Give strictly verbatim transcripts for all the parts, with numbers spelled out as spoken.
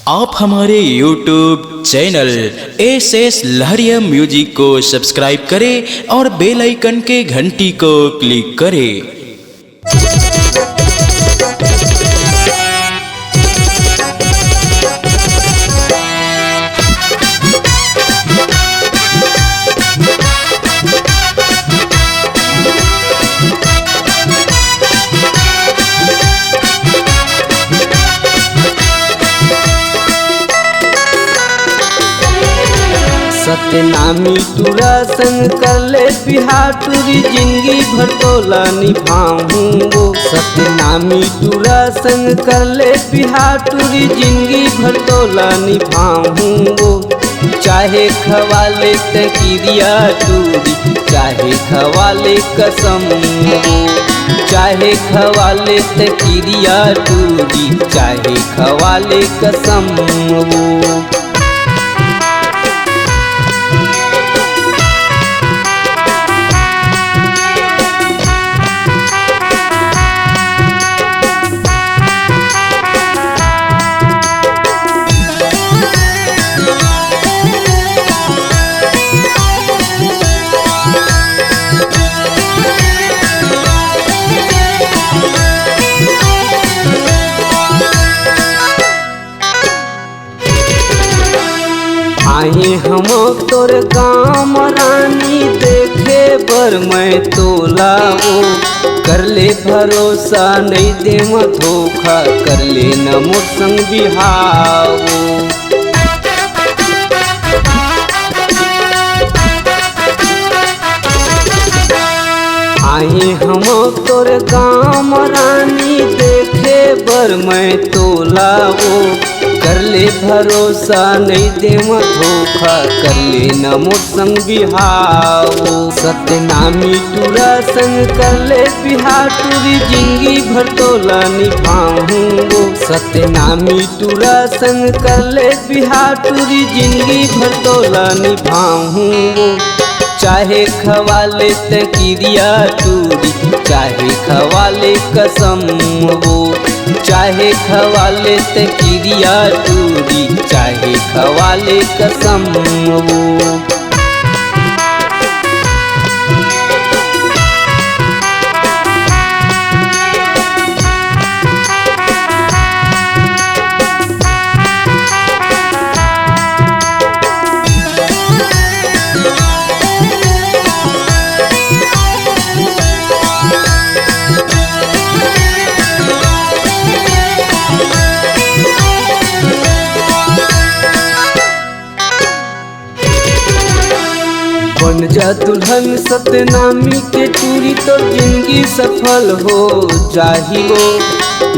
आप हमारे YouTube channel S S लहरिया music को सब्सक्राइब करें और बेल आइकन के घंटी को क्लिक करें। सतनामी टूरा संग कर ले बिहाव टूरी, जिंदगी भर तोला निभाहूँ वो। सतनामी टूरा संग कर ले बिहाव टूरी, जिंदगी भर तोला निभाहूँ वो। चाहे खवा ले तैं किरिया टूरी, चाहे खवा ले कसम वो। चाहे खवा ले तैं किरिया टूरी, चाहे खवा ले कसम वो। आए हम तोर गाँव म रानी, देखे बर मैं तोला वो। कर ले भरोसा, नइ देम धोखा, कर ले न मोर संग बिहाव वो। आए हम तोर गाँव म रानी, देखे बर मैं तोला वो। कर ले भरोसा, नइ देम धोखा, कर ले न मोर संग बिहाव वो। सतनामी टूरा संग कर ले बिहाव टूरी, जिंदगी भर तोला निभाहूँ वो। सतनामी टूरा संग कर ले बिहाव टूरी, जिंदगी भर तोला निभाहूँ वो। चाहे खवा ले तैं किरिया टूरी, चाहे खवा ले कसम वो। चाहे खवा ले तैं किरिया टूरी, चाहे खवा ले कसम वो। बन जा दुल्हन सतनामी के टूरी, तोर जिंदगी सफल हो जाही वो।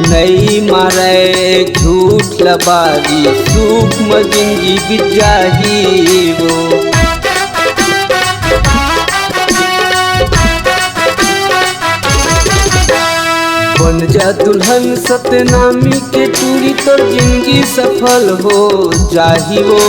नइ मारय झूठ लबारी, सुख म जिंदगी बीत जाही वो। बन जा दुल्हन सतनामी के टूरी, तोर जिंदगी सफल हो जाही वो।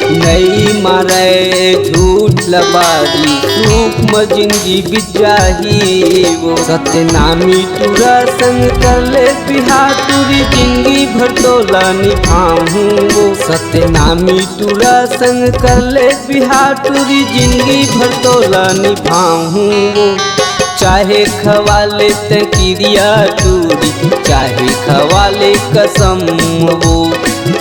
नइ मारय झूठ लबारी, सुख म जिंदगी बीत जाही वो। सतनामी टूरा संग कर ले बिहाव टूरी, जिंदगी भर तोला निभाहूँ वो। सतनामी टूरा संग कर ले बिहाव टूरी, जिंदगी भर तोला निभाहूँ वो। चाहे खवा ले तैं किरिया टूरी, चाहे खवा ले कसम वो।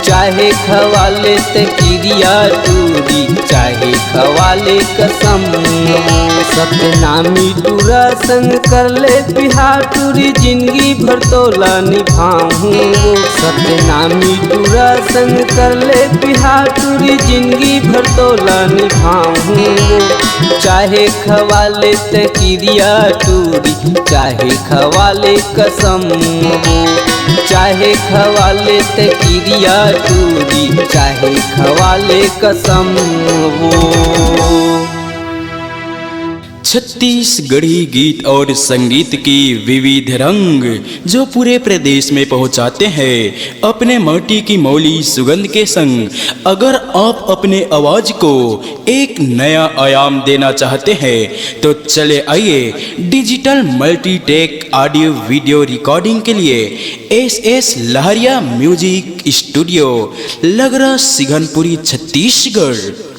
चाहे खवा ले तैं किरिया टूरी, चाहे खवा ले कसम वो। सतनामी टूरा संग कर ले बिहाव टूरी, जिंदगी भर तोला निभाहूँ वो। सतनामी टूरा संग कर ले बिहाव टूरी, जिंदगी भर तोला निभाहूँ वो। चाहे खवा ले तैं किरिया टूरी, चाहे खवा ले कसम वो। चाहे खवा ले तैं किरिया टूरी, चाहे खवा ले कसम वो। छत्तीसगढ़ी गीत और संगीत की विविध रंग, जो पूरे प्रदेश में पहुंचाते हैं अपने माटी की मौली सुगंध के संग। अगर आप अपने आवाज को एक नया आयाम देना चाहते हैं, तो चले आइए digital Multitech audio video recording के लिए एस एस लहरिया म्यूजिक स्टूडियो, लगरा सिघनपुरी, छत्तीसगढ़।